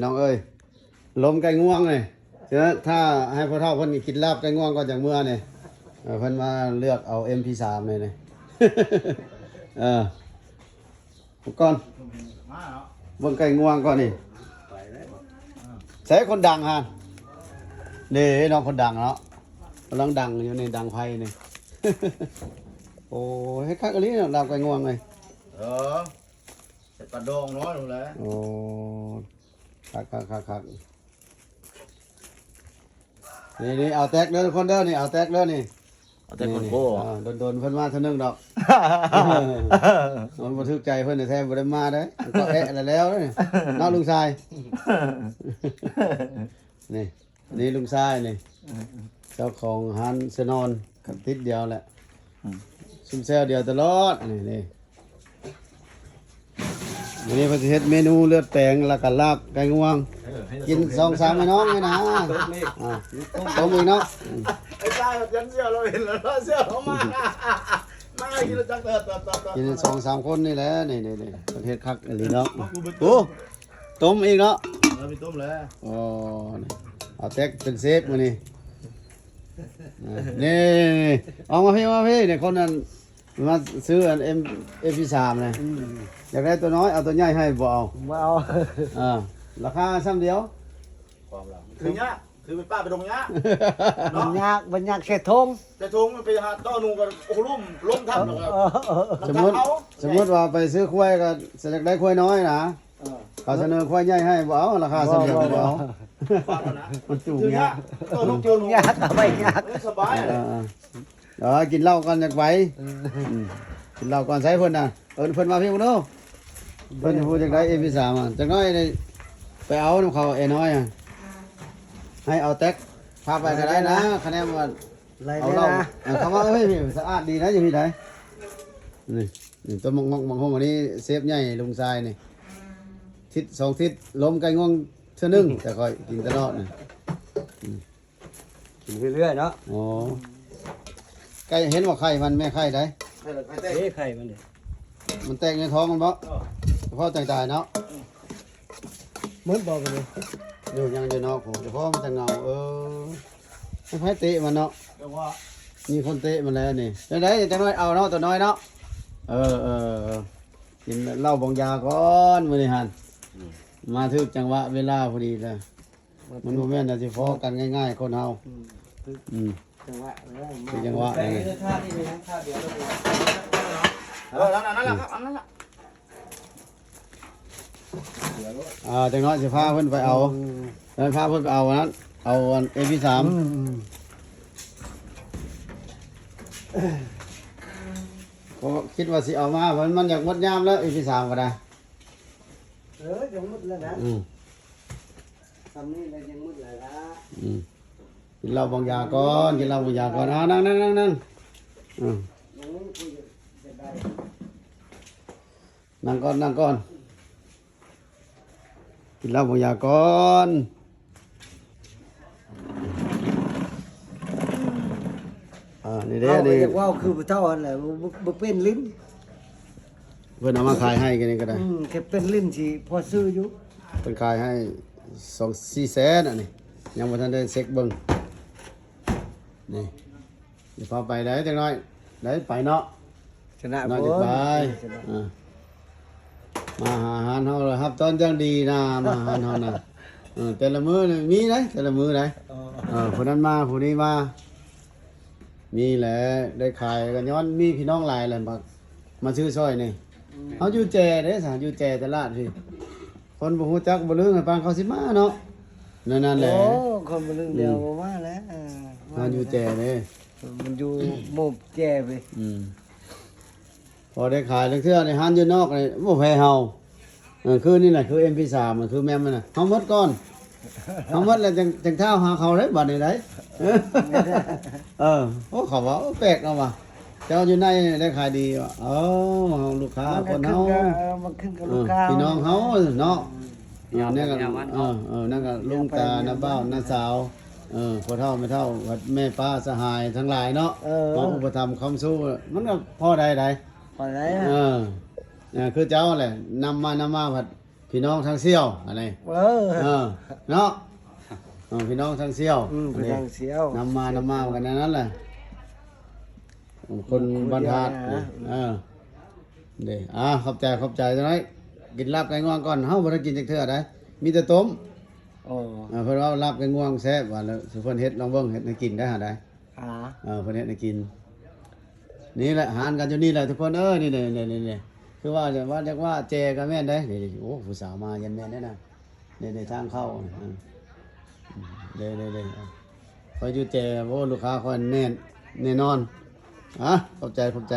ນ້ອງເອີຍ ລົມໄກ່ງວງນີ້ ເອີ ຖ້າໃຫ້ພໍ່ເຖົ້າເພິ່ນກິນລາບໄກ່ງວງກ່ອນຈັ່ງເມືອນີ້ ເອີ ເພິ່ນມາເລືອກເອົາເອັມພີສາມນີ້ ນີ້ ເອີ ກ່ອນ ເບິ່ງໄກ່ງວງກ່ອນນີ້ ໃສຄົນດັງຫັ້ນ ເດ້ນ້ອງຄົນດັງເນາະ ກຳລັງດັງຢູ່ນີ້ ດັງໄຟນີ້ ໂອ້ ເຮັດຄັກອີ່ຫຼີເນາະ ລາບໄກ່ງວງນີ້ ເອີ ໃສ່ປາດອງນ້ອຍພຸ້ນແຫຼະ ໂອ້ ຄັກໆໆໆ ນີ້ໆ ເອົາແຕັກເດີທຸກຄົນເດີ ນີ້ເອົາແຕັກເດີນີ້ ເອົາແຕັກຄົນໂກ ນີ້ ອ່າ ດົນໆເພິ່ນມາເທື່ອໜຶ່ງດອກ ມັນບໍ່ຖືກໃຈເພິ່ນແທ້ໆ ບໍ່ໄດ້ມາເດ້ ມັນກໍແອະແລ້ວໆນີ້ ເນາະລຸງຊາຍ ນີ້ ນີ້ລຸງຊາຍນີ້ ເຈົ້າຂອງຮ້ານເສືອນອນ ກັນຕິດດຽວແຫຼະ ອືມ ຊຸມແຊວດຽວຕະຫຼອດ ນີ້ ນີ້ ມື້ນີ້ເພິ່ນຊິເຮັດເມນູເລືອດແປງ ແລ້ວກໍລາບໄກ່ງວງ ເອີ ໃຫ້ ກິນສອງສາມໄອ້ນ້ອງນີ້ນະ ຕົ້ມອີກ ອ່າ ຕົ້ມອີກເນາະ ອືມ ໄອ້ຊາຍຍັນເສື້ອ ເຮົາເຫັນແລ້ວເສື້ອເຮົາມາ ມາກິນແລ້ວຈັກ ເອີ ກິນສອງສາມຄົນນີ້ແຫຼະ ນີ້ໆໆ ເພິ່ນເຮັດຄັກອີ່ຫຼີເນາະ ໂອ້ ຕົ້ມອີກເນາະ ເອີ ມີຕົ້ມແລ້ວ ອໍ ນີ້ ເອົາແຕັກເປັນເຊຟມື້ນີ້ ອ່າ ນີ້ ອອກມາພີ້ ມາພີ້ ນີ້ຄົນນັ້ນ ມາຊື້ອັນເອັມ ເອັມພີສາມນະ ອືມ ຢາກໄດ້ຕົວນ້ອຍ ເອົາຕົວໃຫຍ່ໃຫ້ ບໍ່ເອົາ ບໍ່ເອົາ ອ່າ ລາຄາສ່ຳດຽວ ຄືຍາກ ຄືໄປປ່າໄປດົງຍາກ ມັນຍາກ ມັນຍາກໃສ່ຖົງ ໃສ່ຖົງໄປຫາຕໍ່ໜູກໍ ໂອ້ ລົມ ລົມທັບ ເອີ ແລ້ວກໍ ເອີ ເອີ ແລ້ວ ສົມມຸດ ສົມມຸດວ່າໄປຊື້ຄວາຍກໍຢາກໄດ້ຄວາຍນ້ອຍນະ ເອີ ເຂົາສະເໜີຄວາຍໃຫຍ່ໃຫ້ ບໍ່ເອົາ ລາຄາສ່ຳດຽວ ບໍ່ ບໍ່ ບໍ່ເອົາ ມັນຈູງຍາກ ເອີ ມັນຈູງຍາກ ເອົາໄປຍາກ ເອີ ສະບາຍ ເອີ ເອີ ເອີ ກິນເຫຼົ້າກ່ອນຈັກໄປ ເອີ ອືມ ກິນເຫຼົ້າກ່ອນ ໃສເພິ່ນນະ ເອີ້ນເພິ່ນມາພີ້ເບິ່ງດູ ເພິ່ນຜູ້ຈັກໄດ້ເອັມພີສາມ ຈັກໜ້ອຍໄດ້ໄປເອົານຳເຂົາ ເອນ້ອຍ ໃຫ້ເອົາແຕັກພາໄປກໍໄດ້ນະ ຄະແນນວ່າ ໄລ່ ເອົາເຫຼົ້າ ເອີ ເຂົາວ່າ ເອີຍ ສະອາດດີນະ ຢູ່ພີ້ໃດ ນີ້ ນີ້ ຕົ້ນໝາກງອກໝາກໂຮງ ອັນນີ້ເຊຟໃຫຍ່ລຸງຊາຍນີ້ ທິດສອງທິດ ລົມໄກ່ງວງເທື່ອໜຶ່ງ ແຕ່ຂ້ອຍກິນຕະຫຼອດນີ້ ອືມ ກິນເລື້ອຍໆເນາະ ໂອ້ ໄກ່ເຫັນວ່າໄຂ່ມັນ ແມ່ໄຂ່ໃດ ໄຂ່ແຕກ ເດ້ ໄຂ່ມັນເດ້ ມັນແຕກໃນທ້ອງມັນບໍ່ ເອີ ສະເພາະຈັ່ງຕາຍເນາະ ໝົດບໍ່ບັດນີ້ ຢູ່ ຍັງຢູ່ນອກພຸ້ນ ສະເພາະມັນຈະເຫງົາ ເອີ ໃຫ້ໃຜເຕະມັນເນາະ ຈັງຫວະ ມີຄົນເຕະມັນແລ້ວນີ້ ຈັ່ງໃດ ຈັກໜ້ອຍເອົາເນາະ ຕົວນ້ອຍເນາະ ເອີໆ ກິນເຫຼົ້າບອງຢາກ່ອນມື້ນີ້ຫັ້ນ ອືມ ມາຖືກຈັງຫວະເວລາພໍດີແລ້ວ ມັນບໍ່ແມ່ນວ່າຊິພໍ້ກັນງ່າຍໆ ຄົນເຮົາ ອືມ ອືມ ຈັງຫວະ ເອີ ຄືຈັງຫວະ ເອີ ນັ້ນແຫຼະ ເອີ ນັ້ນລະ ນັ້ນລະ ອ່າ ຈັກໜ້ອຍຊິພາເພິ່ນໄປເອົາ ອືມ ເອີ ພາເພິ່ນໄປເອົາອັນນັ້ນ ເອົາອັນເອັມພີສາມ ອືມ ເພາະຄິດວ່າຊິເອົາມາ ມັນ ມັນຢາກໝົດຍາມແລ້ວ ເອັມພີສາມກໍໄດ້ ເອີ ຢາກໝົດແລ້ວນະ ອືມ ສ່ຳນີ້ແຫຼະຍັງໝົດຫຼາຍລະ ອືມ ກິນເຫຼົ້າບອງຢາກ່ອນ ກິນເຫຼົ້າບອງຢາກ່ອນ ເອົາ ນັ່ງໆໆໆ ອືມ ຍັງມີຜູ້ຢາກໄດ້ ນັ່ງກ່ອນ ນັ່ງກ່ອນ ກິນເຫຼົ້າບອງຢາກ່ອນ ອ່າ ນີ້ເດ້ ເຮົາກໍ ນີ້ ຢາກເວົ້າຄືຜູ້ເຖົ້າຫັ້ນແຫຼະ ບໍ່ ບໍ່ ບໍ່ເປັນຫຼິ້ນ ເພິ່ນເອົາມາຂາຍໃຫ້ກັນນີ້ກໍໄດ້ ອືມ ແຄ່ເປັນຫຼິ້ນຊິພໍຊື້ຢູ່ ເພິ່ນຂາຍໃຫ້ສອງສີ່ແສນ ອັນນີ້ ຍັງບໍ່ທັນໄດ້ເຊັກເບິ່ງ ນີ້ ຊິພາໄປໄດ້ຈັກໜ້ອຍ ໄດ້ໄປເນາະ ຊະນະ ນ້ອຍ ໂພດ ໄປ ເອີ ຊະນະ ອ່າ ມາຫາຮ້ານເຮົາ ຮັບຕ້ອນຢ່າງດີນະ ມາຫາຮ້ານເຮົານະ ເອີ ແຕ່ລະມື້ນີ້ມີໄດ໋ ແຕ່ລະມື້ໄດ໋ ເອີ ເອີ ຜູ້ນັ້ນມາ ຜູ້ນີ້ມາ ມີແຫຼະ ໄດ້ຂາຍກໍຍ້ອນມີພີ່ນ້ອງຫຼາຍແຫຼະ ມາ ມາຊື້ຊ່ອຍນີ້ ອືມ ເຮົາຢູ່ແຈເດ້ ຢູ່ແຈຕະຫຼາດພີ້ ຄົນບໍ່ຮູ້ຈັກບໍ່ລື ໃຫ້ປານເຂົາຊິມາເນາະ ນັ້ນ ນັ້ນແຫຼະ ໂອ້ ຄົນບໍ່ລືດຽວ ອືມ ບໍ່ມາແລ້ວ ເອີ ເຮົາຢູ່ແຈເດ້ ມັນຢູ່ໝູ່ແຈເວີຍ ອືມ ພໍໄດ້ຂາຍ ລາງເທື່ອໃນຮ້ານຢູ່ນອກນີ້ບໍ່ແພ້ເຮົາ ເອີ ຄືນີ້ແຫຼະ ຄືເອັມພີສາມ ຄືແມ່ມມັນນະ ເຮົາໝົດກ່ອນ ເຮົາໝົດແລ້ວຈັ່ງ ຈັ່ງທ້າວຫາເຂົາເດ້ ບັດນີ້ໄດ໋ ເອີ ໂອ້ ເຂົາວ່າ ໂອ້ ແປກເນາະວ່າ ເຈົ້າຢູ່ໃນໄດ້ຂາຍດີວ່າ ເອີ ເຮົາລູກຄ້າ ມັນກໍ ຄົນເຮົາ ຂຶ້ນກັບ ເອີ ມັນຂຶ້ນກັບ ເອີ ລູກຄ້າ ພີ່ນ້ອງເຮົາເນາະ ອືມ ເອີ ນັ້ນກໍ ເອີ ເອີ ນັ້ນກໍລຸງຕາ ນ້າບ່າວ ນ້າສາວ ເອີ ພໍ່ເຖົ້າແມ່ເຖົ້າ ແມ່ປ້າສະຫາຍທັງຫຼາຍເນາະ ເອີ ມາອຸປະຖຳຄ້ຳຊູ ມັນກໍພໍໄດ້ໄດ໋ ພໍໄດ້ ເອີ ເອີ ຄືເຈົ້າແຫຼະ ນຳມາ ນຳມາພັດ ພີ່ນ້ອງທາງສ່ຽວອັນນີ້ ເອີ ເອີ ເນາະ ເອີ ພີ່ນ້ອງທາງສ່ຽວ ອືມ ອັນນີ້ ພີ່ນ້ອງສ່ຽວ ນຳມາ ນຳມາກັນນັ້ນແຫຼະ ຄົນບ້ານທາດ ເອີ ເດ້ ອ່າ ຂອບໃຈ ຂອບໃຈ ຈັກໜ້ອຍ ກິນລາບໄກ່ງວງກ່ອນ ເຮົາບໍ່ໄດ້ກິນຈັກເທື່ອໃດ ມີແຕ່ຕົ້ມ ອໍ ເອີ ເພິ່ນວ່າລາບໄກ່ງວງແຊບວ່າ ແລ້ວເພິ່ນເຮັດລອງເບິ່ງ ເຮັດໃຫ້ກິນໄດ້ຫາໃດ ອ່າ ເອີ ເພິ່ນເຮັດໃຫ້ກິນ ນີ້ແຫຼະ ຫານກັນຢູ່ນີ້ແຫຼະທຸກຄົນເອີຍ ນີ້ໆ ຄືວ່າ ວ່າ ຢາກວ່າແຈກໍແມ່ນເດ້ ນີ້ໆ ໂອ້ ຜູ້ສາວມາ ຍັນແມ່ນເດ້ນະ ນີ້ໆ ທາງເຂົ້າ ເອີ ເດ້ໆໆ ຂ້ອຍຢູ່ແຈ ໂອ້ ລູກຄ້າຂ້ອຍແໜ້ນແນ່ນອນ ອ່າ ຂອບໃຈ ຂອບໃຈ.